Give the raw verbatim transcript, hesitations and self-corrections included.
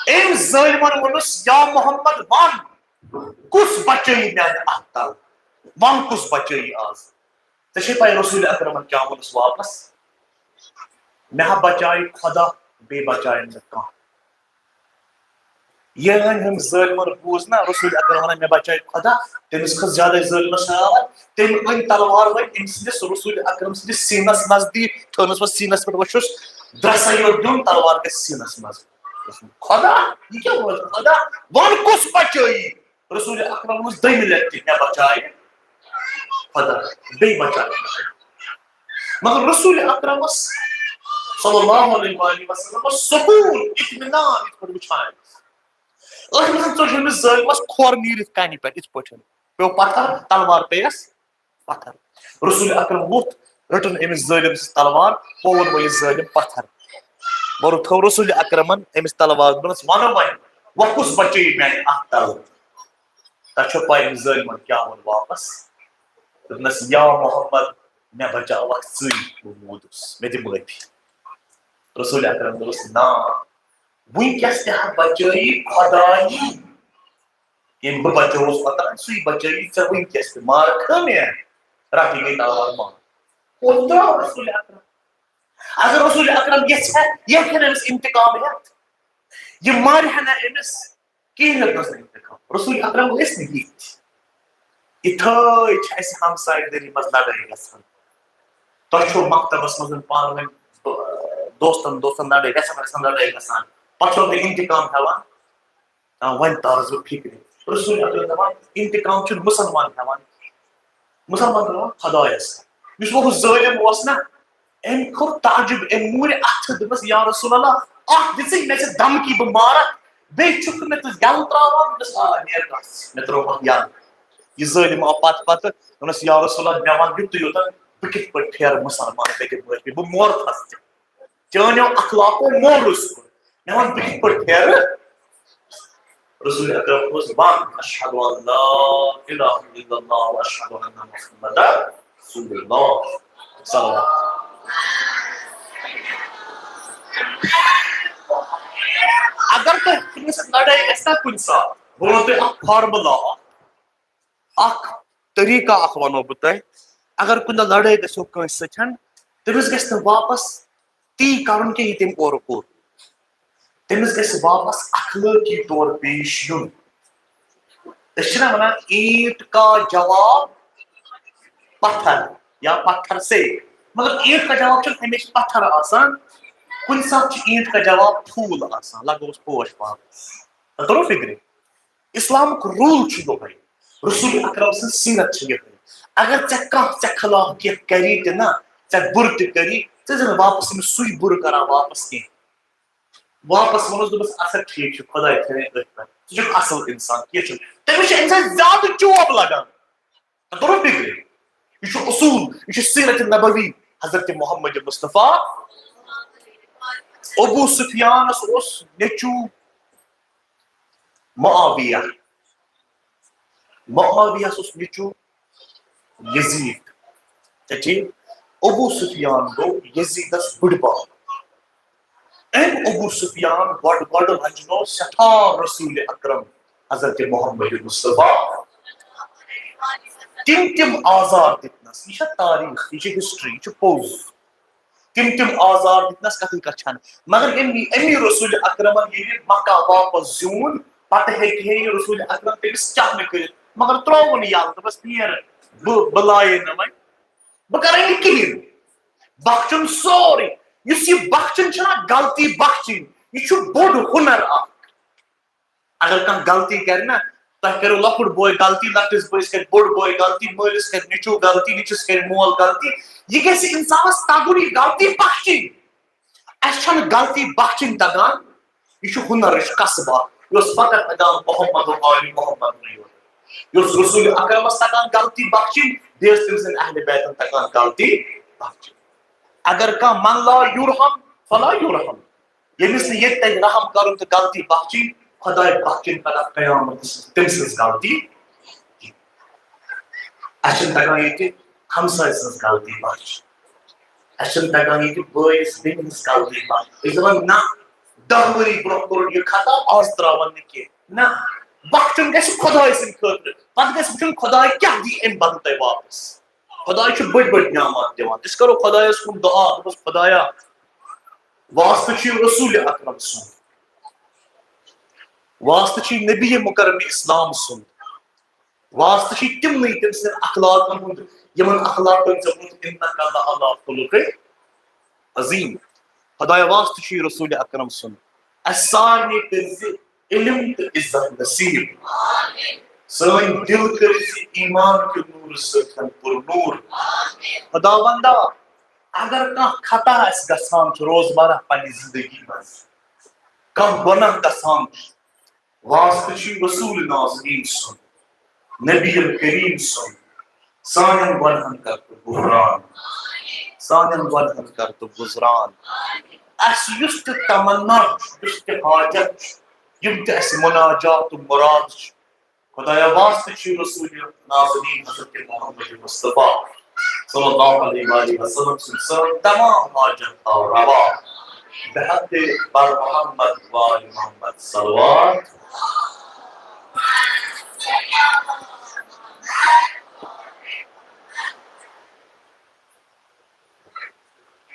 أمۍ ظٲلمن ووٚنُس، یا محمد، وَن، کُس بچٲیی میانہِ اَتھٕ تل؟ وَن، کُس بچٲیی آز؟ ژےٚ چھے پَے رسول اکرمن کیٛاہ ووٚنُس واپس؟ مےٚ ہا بچایہِ خۄدا، بیٚیہِ بچایَن نہٕ کانٛہہ۔ ییٚلہِ وۄنۍ ہُمۍ ظٲلمن بوٗز نا رسول اکرم وَنان، مےٚ بچایہِ خۄدا، تٔمِس کھٔژ زیادَے ظٲلمس شرارت۔ تٔمۍ أنۍ تلوار وۄنۍ أمۍ سٕنٛدِس رسول اکرم سٕنٛدِس سیٖنس نزدیٖک، تھٲونس پتہٕ سیٖنس پٮ۪ٹھ وٕچھُس، درٛسے یوت دیُن، تلوار گژھِ سیٖنس منٛز۔ خۄدا، یہِ کیٛاہ ووٚن؟ خۄدا، وَن کُس بچٲیی؟ رسول اکرم ووٚنُس دوٚیمہِ لٹہِ تہِ، مےٚ بچایہِ خۄدا، بیٚیہِ بچایہِ۔ مگر رسول اکرمس صلی اللہ علیہ وآلہ وسلمس سکون، اطمینان یِتھ پٲٹھۍ وٕچھان ٲسۍ۔ ٲٹھمہِ سۭتۍ ژوٚل أمِس ظٲلمس کھۄر نیٖرِتھ کنہِ پٮ۪ٹھ، یِتھ پٲٹھۍ پیوٚو پتھر، تلوار پیٚیس پتھر۔ رسول اکرم ووٚتھ، رٔٹٕن أمِس ظٲلم سٕنٛز تلوار، پوٚوُن وۄنۍ یہِ ظٲلم پتھر۔ وۄنۍ تھٲو رسول اکرمن أمِس تلوار، دوٚپنس، وَنو وۄنۍ، وۄنۍ کُس بچٲیی میانہِ اَتھٕ تل؟ تۄہہِ چھو پَے أمۍ ظٲلمن کیٛاہ ووٚن واپس؟ دوٚپنس، یا محمد، مےٚ بچاوکھ ژٕے، بہٕ موٗدُس، مےٚ دِ معٲفی۔ رسول اکرم دوٚپُس، نا، وٕنکیٚس تہِ ہا بچٲیی خۄدایی۔ ییٚمۍ بہٕ بچووُس اوٚتام، سُے بچٲیی ژےٚ وٕنکیٚس تہِ۔ مارکھ مےٚ، رٹٕے گٔے تلوار مار۔ کوٚت درٛاو رسول اکرم؟ اگر رسول اکرم یژھِ ہا، یہِ ہیٚکہِ ہا أمِس انتقام ہٮ۪تھ۔ یہِ مارِ ہا نہٕ أمِس، کِہیٖنۍ ہیوٚتنَس نہٕ انتقام۔ رسول اکرم ٲسۍ نہٕ یِتھۍ۔ یِتھٲے چھِ اَسہِ ہمسایہِ دٲری منٛز لڑٲے گژھان۔ تۄہہِ چھو مکتبس منٛز پانہٕ ؤنۍ دوستن دوستن لڑٲے، وٮ۪سن وٮ۪سن لڑٲے گژھان۔ پتہٕ چھو تُہۍ انتقام ہٮ۪وان۔ آ، وۄنۍ تارس بہٕ فِکرِ۔ رسول اکرم دپان، انتقام چھُنہٕ مُسلمان ہٮ۪وان۔ مُسلمان دپان خۄدایس۔ یُس وۄنۍ ہُہ ظٲلم اوس نا، أمۍ کوٚر تعجب، أمۍ موٗرِ اتھٕ، دوٚپمس، یا رسول اللہ، اکھ دِژٕے مےٚ ژےٚ دمکی، بہٕ مارکھ، بیٚیہِ چھُکھ نہٕ مےٚ ژٕ یَلہٕ تراوان؟ دوٚپمس، آ، نیر گژھ، مےٚ ترٛوومکھ یَلہٕ۔ یہِ ظٲلم آو پتہٕ پتہٕ، دوٚپنس، یا رسول اللہ، مےٚ وَن یُتُے یوت، بہٕ کِتھ پٲٹھۍ پھیرٕ مُسلمان، مےٚ دِ معٲفی، بہٕ مورتھس تہِ۔ چٲنیو اخلاقو مورُس بہٕ۔ مےٚ وَن بہٕ کِتھ پٲٹھۍ پھیرٕ؟ رسول اکرم اوس بنٛد، اشہد ان لا الہ الا اللہ و اشہد ان محمد رسول اللہ۔ صلوات۔ اگر تۄہہِ کٲنٛسہِ سۭتۍ لڑٲے گژھِ نا کُنہِ ساتہٕ، بہٕ وَنہٕ تۄہہِ اکھ فارمولا اکھ، اکھ طریٖقہ اکھ وَنو بہٕ تۄہہِ۔ اگر کُنہِ دۄہ لڑٲے گژھیو کٲنٛسہِ سۭتۍ، تٔمِس گژھِ نہٕ واپس تی کرُن کینٛہہ، یہِ تٔمۍ اورٕ کوٚر۔ تٔمِس گژھِ واپس اخلٲقی طور پیش یُن۔ أسۍ چھِنہ ونان، اینٹ کا جواب پتھر یا پتھر سے، مطلب، اینٹ کا جواب چھُنہٕ ہمیشہِ پتھر آسان، کُنہِ ساتہٕ چھُ اینٹ کا جواب پھوٗل آسان، لگوس پوش پاکس۔ تۄہہِ توٚرو فِکرِ؟ اسلامُک رول چھُ یِہوٚے، رسول اکرم سٕنٛز سیرت چھِ یِہوٚے۔ اگر ژےٚ کانٛہہ ژےٚ خلاف کینٛہہ کری تہِ نہ، ژےٚ بُرٕ تہِ کری، ژٕ ٲسۍ زِ نہٕ واپس أمِس سُے بُرٕ کران واپس کینٛہہ۔ واپس ووٚنُس، دوٚپُس، اچھا، ٹھیٖک چھُ، خۄداے تھٲوِن أتھۍ پٮ۪ٹھ، ژٕ چھُکھ اصل انسان، کینٛہہ چھُنہٕ۔ تٔمِس چھُ امہِ سۭتۍ زیادٕ چوب لگان۔ تۄہہِ توٚرو فِکرِ؟ یہِ چھُ اصوٗل، یہِ چھُ سیرت نبوی حضرت محمد مصطفیٰ۔ ابو سفیانس اوس نیٚچوٗ معاویہ۔ معاویہس اوس نیٚچوٗ یزید۔ تہٕ ٹھیٖک، ابو سفیان گوٚو یزیدس بٕڈبب۔ أمۍ ابو سفیان گۄڈٕ گۄڈٕ رچنو سٮ۪ٹھاہ رسول اکرم حضرت محمد مصطفیٰ۔ تِم تِم آزار دِتنس، یہِ چھےٚ تاریٖخ، یہِ چھِ ہسٹری، یہِ چھُ پوٚز۔ تِم تِم آزار دِتنس کتھٕے کتھ چھنہٕ۔ مگر ییٚمہِ امی رسول اکرمن ییٚلہِ مکہ واپس زیوٗن، پتہٕ ہیٚکہِ ہے یہِ رسول اکرم تٔمِس کیٛاہ نہٕ کٔرِتھ، مگر ترٛووُن یَلہٕ، دوٚپس، نیر، بہٕ بہٕ لایے نہٕ وۄنۍ، بہٕ کرے نہٕ کِہیٖنۍ۔ بخچُن سورُے، یُس یہِ بخچُن چھُنہ، غلطی بخچِنۍ، یہِ چھُ بوٚڑ ہُنر اکھ۔ اگر کانٛہہ غلطی کرِ نا، تۄہہِ کریو لۄکُٹ بوے غلطی، لۄکٹِس بٲیِس کرِ بوٚڑ بوے غلطی، مٲلِس کرِ نیٚچوٗ غلطی، نیٚچوِس کرِ مول غلطی، یہِ گژھِ انسانس تگُن یہِ غلطی بخچِنۍ۔ اسہِ چھنہٕ غلطی بخچِنۍ تگان، یہِ چھُ ہُنر، یہِ چھُ کسب اکھ، یہِ اوس فقط تگان محمد و آل محمد نٕے یوت۔ یہِ اوس رسول اکرمس تگان غلطی بخچِنۍ، بیٚیہِ ٲس تٔمۍ سٕنٛدۍ اہلِ بیتن تگان غلطی بخچِنۍ۔ اگر کانٛہہ من لا یرحم فلا یرحم، ییٚمِس نہٕ ییٚتہِ تَگہِ رحم کَرُن تہٕ غلطی بخچِنۍ، خۄداے بخچِنۍ پَتہٕ قیامتَس تٔمۍ سٕنٛز غلطی۔ اَسہِ چھِنہٕ تَگان ییٚتہِ ہمساے سٕنٛز غلطی بخچِنۍ۔ اَسہِ چھِنہٕ تَگان ییٚتہِ بٲیِس بیٚنہِ ہٕنٛز غلطی بخچِنۍ۔ أسۍ دَپان، نہ، دَہ ؤری برونٛہہ کوٚرُن یہِ خطا، آز ترٛاوَن نہٕ کینٛہہ۔ نہ، بخشُن گژھِ خۄداے سٕنٛدِ خٲطرٕ، پتہٕ گژھِ وٕچھُن خۄداے کیٛاہ دی اَمہِ بدلہٕ تۄہہِ واپس۔ خۄداے چھُ بٔڑۍ بٔڑۍ نعمت دِوان۔ أسۍ کرو خۄدایَس کُن دُعا، دوٚپُس، خۄدایا، واسطہٕ چھُے رسول اکرم سُنٛد، واسطہٕ چھُے نبی مکرم اسلام سُنٛد، واسطہٕ چھُے تِمنٕے، تٔمۍ سٕنٛدٮ۪ن اخلاقن ہُنٛد، یِمن اخلاقن ژےٚ ووٚنُتھ، انک لعلی خلق عظیم۔ خۄدایا، واسطہٕ چھُے رسول اکرم سُنٛد۔ اَسہِ سارنٕے کٔرۍ زِ علم تہٕ عزت نصیب۔ سٲنۍ دِل کٔرۍ زِ ایمان کہِ نوٗرٕ سۭتۍ پُر نوٗر۔ خۄداوندا، اگر کانٛہہ خطا آسہِ گژھان چھُ روزمرہ پننہِ زندگی منٛز، کانٛہہ گۄناہ گژھان چھُ، واسطہٕ چھُے رسول نازنین سُنٛد، نبی کریم سُنٛد، سانٮ۪ن گۄناہن کر تہٕ غفران، سانٮ۪ن گۄناہن کر تہٕ گُزران۔ اَسہِ یُس تہِ تمنا چھُ، یُس تہِ حاجت چھُ، یِم تہِ اَسہِ مناجات تہٕ مُراد چھِ، خۄدایا، واسطہٕ چھُے رسول نازنین حضرت محمد مصطفیٰ صلی اللہ علیہ وآلہ وسلم سٕنٛدۍ سٲنۍ تمام حاجت تھاو روا۔ بحق بر محمد وآل محمد صلوات۔